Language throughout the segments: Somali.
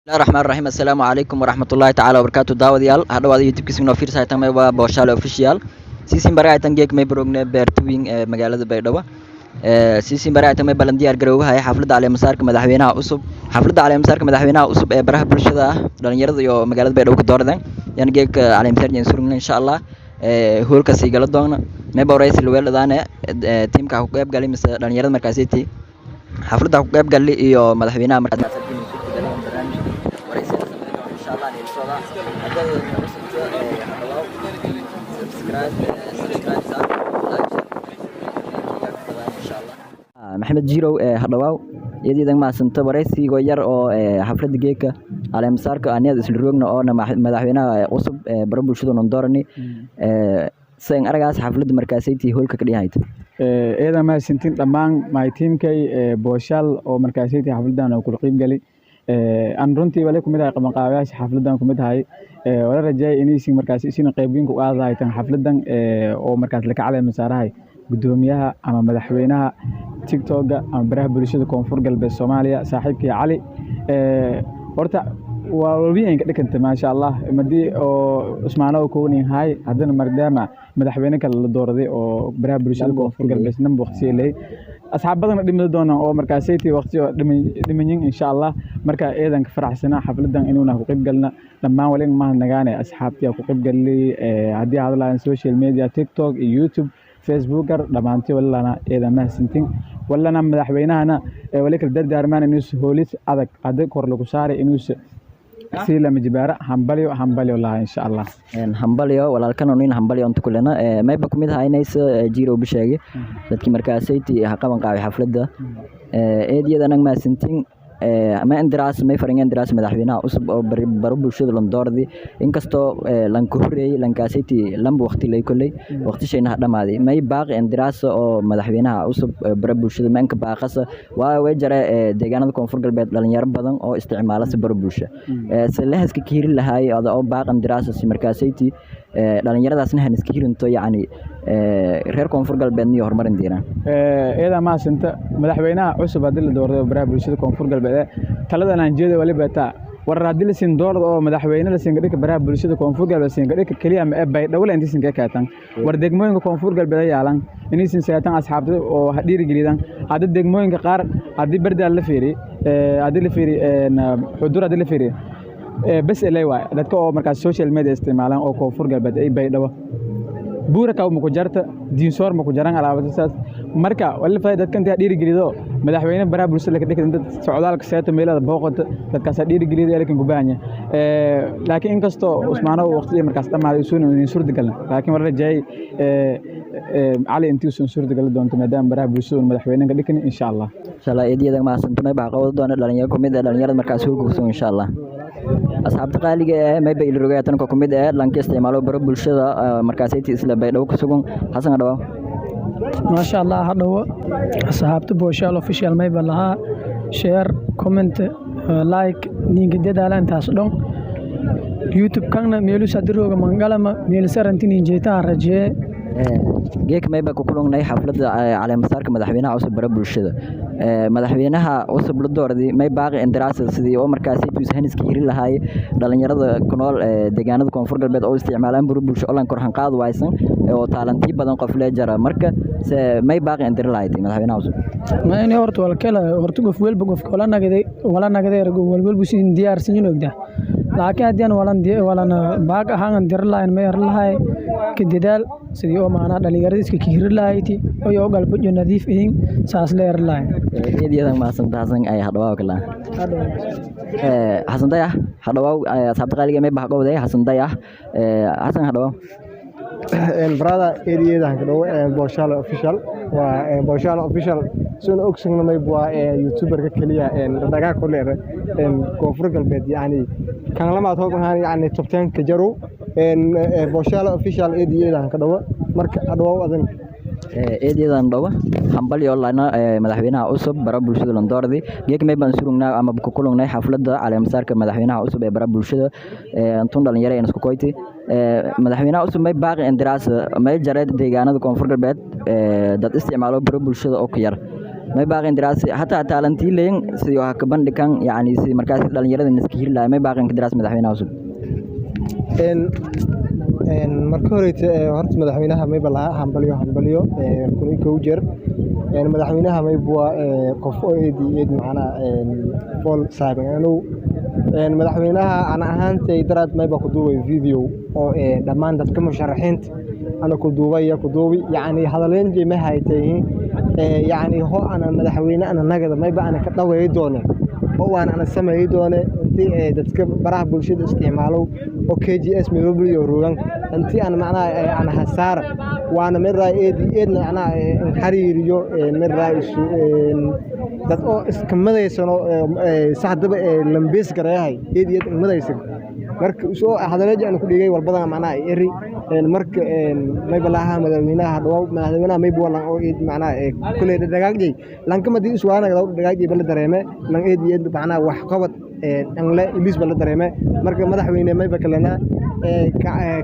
Bismillahi raxmaan raxiim. Assalaamu calaykum waraxmatullaahi tacaala wabarakaatu. Daawadayaal, hadhawaada YouTube-kiisa noo fiirsahaytan waa Booshaale Official. Siisin baraytan geek may barogne beertawing ee magaalada Baydhabo. Siisin baraytan may balan diyaar garoobahay xafladda caleemasaarka madaxweynaha cusub, xafladda caleemasaarka madaxweynaha cusub ee baraha bulshada ah dhalinyarada iyo magaalada Baydhabo ka dooradeen yan geek caleemasaar jeen surugna, insha Allah hoolka sii gala doona. May boraysi luweeldhadaane tiimka ku qayb galay mise dhalinyarada markaasiti xafladda ku qayb galay iyo madaxweynaha markaas waraysi insha Allah ni socda. Hadda cusubta hadhawaw, subscribe saar, like, share insha Allah. Maxamed Jirow, hadhawaaw, iyadiidan mahadsanto. Waraysigo yar oo xafladda geeka caleemasaarka aniyada isla roogna oona madaxweynaha cusub bara bulshada nondoorani sen aragaas xafladda markaasaytii hoolka ka dhihayta. Eedan mahadsantiin dhammaan my teamkay Booshaal oo markaasaytii xafladan oo kula qayb galay. Aan runtii wali kumid ahay qabanqaabayaasha xafladan kumid ahay. Wala rajaayay inaysin markaas isina qayb weyn ku qaadahaytan xafladan oo markaas laka caleema saarahay gudoomiyaha ama madaxweynaha TikToka ama baraha bulshada Koonfur Galbeed Soomaaliya, saaxiibkii Cali. Horta waa walbiin ka dhiganta, maasha Allah, madii oo Usmaano kownin hay haddana maadaama madaxweyne kale la dooraday oo baraha bulshada Koonfur Galbeed nan waqti leey asxaab badan dhimi doonaan oo markaasaytii waqti oo dhimanyin, insha Allah. Marka eedan ka faraxsana xafladan inuuna ku qayb galna. Dhammaan walin mahadnagaane asxaabtii ku qayb galay, haddii hadlaan social media, TikTok iyo YouTube, Facebooker, dhammaantii walana eedan mahadsantiin. Walana madaxweynahana wali kala dardaarmaan inuusa hoolis adag hadda kor lagu saaray inuusa sii lama jibaara. Hambalyo, hambalyo lahaa, insha Allah. Hambalyo walaalkan nin, hambalyo inta kulena. Mayba kumid ahaynaysa Jirow bisheegi dadkii markaasayti ha qaban qaabay xafladda. Eediyada anag mahadsantiin. Ma indiraas may farin indiraas madaxweynaha cusub oo baro bulshada londoordi, inkastoo lanka horeeyay lankaasiti lamba waqti lay kolley waqti shayna ha dhamaaday, may baaqi indiraas oo madaxweynaha cusub baro bulshada ma inka baaqasa waa way jare deegaanada Koonfur Galbeed dhalinyaro badan oo isticmaala si baro bulsha se lahaska kiiri lahaay ada oo baaq indiraas si markaasayti dhalinyaradaasna han iska hirinto, yacni reer Koonfur Galbeedna iyo horumarin diiraan. Iyada mahadsinta. Madaxweynaha cusub haddii la doortay baraha bulshada Koonfur Galbeed, taladan aan jeeda waliba taa war haddii la siin doorada oo madaxweyne la siin kadhika baraha bulshada Koonfur Galbeed siin kadhika keliya ma ee Baydhabo intii siin ka kaatan war degmooyinka Koonfur Galbeed ay yaalan inay siin seetan asxaabta oo ha dhiirigeliyaan. Haddii degmooyinka qaar haddii Bardaal la fiiri, haddii la fiiri Xudur, haddii la fiiri bes elay waay dadka oo markaas social media isticmaalaan oo Koonfur Galbeed ay Baydhabo, Buura kaw ma ku jarta, Diinsoor ma ku jaran alaabada saas. Marka wali fay dadka inta dhiirigelido madaxweyne baraha bulshada ka dhigta dad socdaalka seeto meelada booqato dadkaas dhiirigelido laakiin ku baahan yahay. Laakiin inkastoo Usmaano waqtiga markaas dhamaaday usuuna in suurtagal, laakiin war rajaay Cali intii uusan suurtagal doonto maadaama baraha bulshada uu madaxweyne ka dhigin, insha Allah. Insha Allah. Eediyada mahadsanto. May baa qawada doona dhalinyaro kumid ah dhalinyarada markaas hoolka kusugan, insha Allah. Asxaabta qaaliga ee mayba ilrogaya tanka kumid ee lanka isticmaalo baro bulshada markaasayti isla Baydhabo ku sugan. Xasan, hadhawa. Maasha Allah, hadhowo asxaabta Booshaal Official. Mayba lahaa share, comment, like ninka dadaala intaas dhan. YouTube kanna meelus hadirooga mangalama meelsarantin jeetaha rajee. Geek mayba ku kulungnay xafladda caleemasaarka madaxweynaha cusub bara bulshada. Madaxweynaha cusub la doorday may baaqi indiraasa sidii oo markaasi haniska hirin lahaay dhalinyarada ku nool deegaanada Koonfur Galbeed oo isticmaalaan baro bulsho olan korhan qaad waysan oo taalantii badan qof lee jara? Marka se may baaqi indiri lahayd madaxweynaha cusub? Ma ini horta walkala horta qof walba qofka wala nagaday wala nagaday wal walba sin diyaarsan ogda, laakiin haddii aan walan walan baaq ahaan dir lahayn, ma yar lahay ka dadaal sidii oo maanaa dhalinyarada iska kiiri lahayti oo iyo galbo nadiif ihin saas la yar lahay. Eediyada mahadsan Xasan ay hadhawaa kala Xasan Dayax hadhawaa. Asxaabta qaaliga may bax qowday Xasan Dayax. Xasan, hadhawaa. Brother, eriyada ka dhawo Booshaal Official waa Booshaal Official. Soon ogsognamay waa youtuberka kaliya dhagaa ku leer Koonfur Galbeed, yacni kan lamaad hoog ahaan, yacni top 10 ka jaro Booshaal Official. Eriyada ka dhawo marka hadhawo adan. Eedyadan dhawa, hambalyo lana madaxweynaha cusub bara bulshada londoordi. Geek may baan surugnaa ama ku kulungnay xafladda caleemasaarka madaxweynaha cusub ee bara bulshada antun dhalinyaro een isku koyti. Madaxweynaha cusub may baaqi indiraas may jareed deegaanada Koonfur Galbeed dad isticmaalo bara bulshada oo ku yar May baaqin diraas hataa taalantii leeyin sidii ha ka bandhigan, yacni sidii markaas dhalinyarada niska hiri lahay. May baaqin ka diraas madaxweynaha cusub? Marka horeyte, horta madaxweynaha mayba lahaa hambalyo, hambalyo 1001 jeer. Madaxweynaha mayba waa qof oo eed iyo eed macnaha fool saaban anu. Madaxweynaha ana ahaantay daraad mayba ku duubay video oo dhammaan dadka musharaxiinta ana ku duubay ya ku duubi, yacni hadaleenjay ma haytay, yacni ho ana madaxweyne ana nagada mayba ana ka dhaweey doone oo waan ana sameey doone intii dadka baraha bulshada isticmaalo oo KGS Nairobi iyo rogan intii aan macnaha ana hasaar waana mid raay eed eedna macnaha in xiriiriyo mid raay isu dad oo iska madaysano saxdaba lambees garayahay eed eed madaysan. Marka soo hadaleeji aan ku dhigay walbadan macnaha eri. Marka mayba laha madaxweynaha dhawaw, madaxweynaha mayba walan oo eed macnaha kuley dhagaajay lanka madii iswaana dhagaajay bala dareeme lan eed eed macnaha wax qabad anle iblis bala dareeme. Marka madaxweyne mayba kalena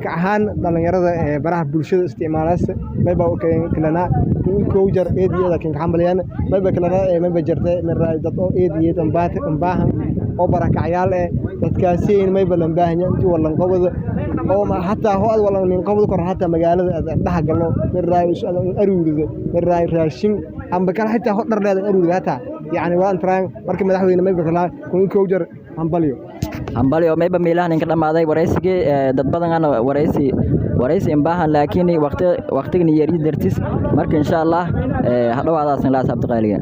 ka ahaan dhalinyarada baraha bulshada isticmaalaas mayba kalena 1001 jeer eed eed kan xambaliyaan. Mayba kalena mayba jirtay mid raay dad oo eed eed ambaahan oo barakacyaal dadkaasi mayba lan baahan intii walan qabada oo ma hataa ho ad walan nin qabad kor hataa magaalada dhex galo mid raay aruurida mid raay raashin amba kala xitaa ho dhar leedahay aruurida hataa, yacni waa intraan. Marka madaxweyne mayba kala 1001 jeer hambalyo. Hambalyo. Mayba meelahan inka dhamaaday waraysigii. Dad badan ana waraysi imbaahan, laakiin waqti waqtigani yari dartis. Marka insha Allah hadhowaadaasan laa saabta qaaliga.